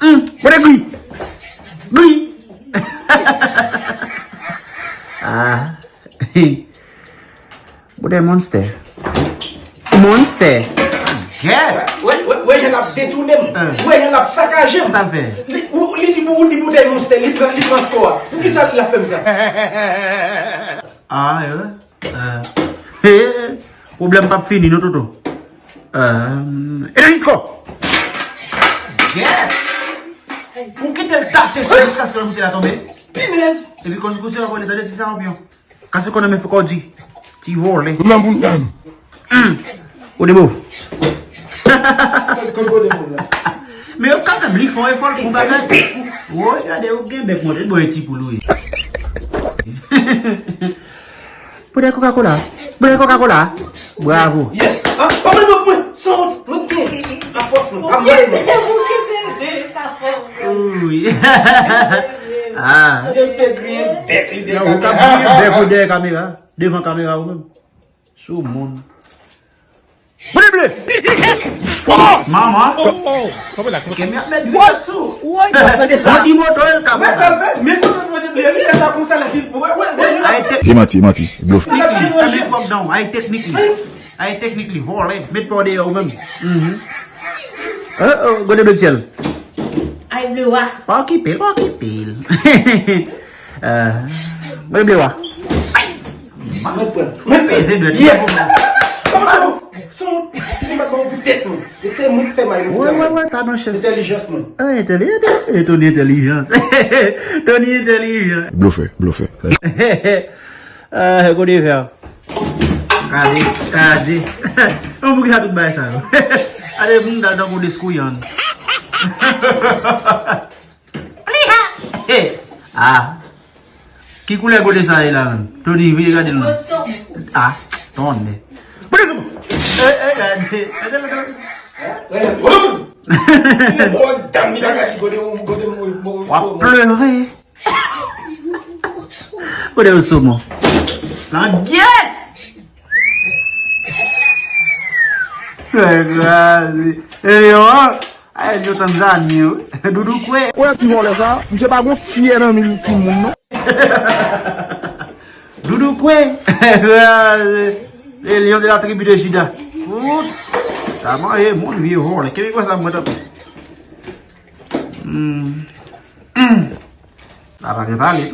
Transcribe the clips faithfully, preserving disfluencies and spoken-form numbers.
Hum, mwen te gri. Gri. Ah. Bouda monster. Monster. Gèt. Wè, wè, wè, jan l ap detounen m. Wè, jan l ap sakaje m. Sa l fè? Li, ou, li, li, ou, li boutèy monster, li pran, li pran score a. Poukisa l ap fè m sa? Ah, euh, euh. Pwoblèm p ap fini, non, Toto. Euh, e nan disko! Gèt! Ou kite l tate sou jiskaske l moute la tonbe. Pinèz! Epi konn kouse la vole, tande ti sanpyon. Kase konn nan men fè kò di. Ti vòlè. Nan bounda m. Hum. Ou de bo. Kòl, kòl, kòl de bo la. Men yo kanmenm, li fè yon efò, l pou bagay. Woy, gade, ou gen bèk monte, bon, e ti poul ou ye. Bouda Coca-Cola. Bouda Coca-Cola. Bravo. Yes. Ah, pa mwen, mwen, mwen, san wont, mwen gen. An fòs, mwen. Pa mwen, mwen. Wi. Ah. Gade m te griyen bèk li dèyè kamera. Non, ou t ap griyen bèk ou dèyè kamera. Devan kamera ou menm. Sou moun. Bouda ble! Manman! Kè m ap mèt gri sou. Woy, tande sa. Mwen di moto el ka. Wè sa l fè? Men moto mwen te ble. Li fè sa konsa la fil. Wè, wè, wè. Ay, te- E manti, e manti. Blofè. Teknik li. Ay, teknik li. Ay, teknik li. Vòlè. Met pa w deyò ou menm. Mhm. Oh, oh, gode ble syèl. Ay, ble wa. Pa okipe l, pa okipe l. Euh, mwen ble wa. Ay! Mwen pran. Mwen peze dwèt. Yes! Son, ti li mat ban pou tèt mwen. E te mwen fè may mwen. Wè, wè, wè, pa nan chèf. Entèlijans mwen. Ah, entèli-, Tony entèlijans. Tony entèlijans. Blofè, blofè. Ah, kote fè. Gade, gade. Yon moun ki sa tout bagay sa yo. Gade moun dal tankou deskouyan. Pliha! Eh! Ah! Ki koulè gode sa ye la menm? Tony, veye gade l non. Ah, tonnè. Pote sou mwen. Eh, eh, gade. Gade, gade. W ap pleure. Gade yo sou mwen. Langyèt! Fè kraze. E yo, ay, yo tann zanmi yo. Doudou kwe. Wè ti vòlè sa, misye pa gon tyè nan mil timoun non. Doudou kwe. Le lion de la tribu de Juda. Fout. Sa manje moun vye vòlè. Kenbe kwa sa mwen tanpri. Hmm. Hmm. Sa pa byen pale.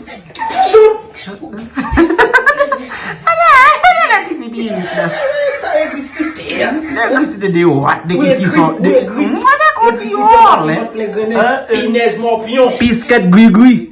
Ala, ala ti pipi irit la. Ta egri site a. Egri site de wat, de ki ki sò, de mwen de konti wòl, hein. Pinèz mòpyon. Piskèt grigri.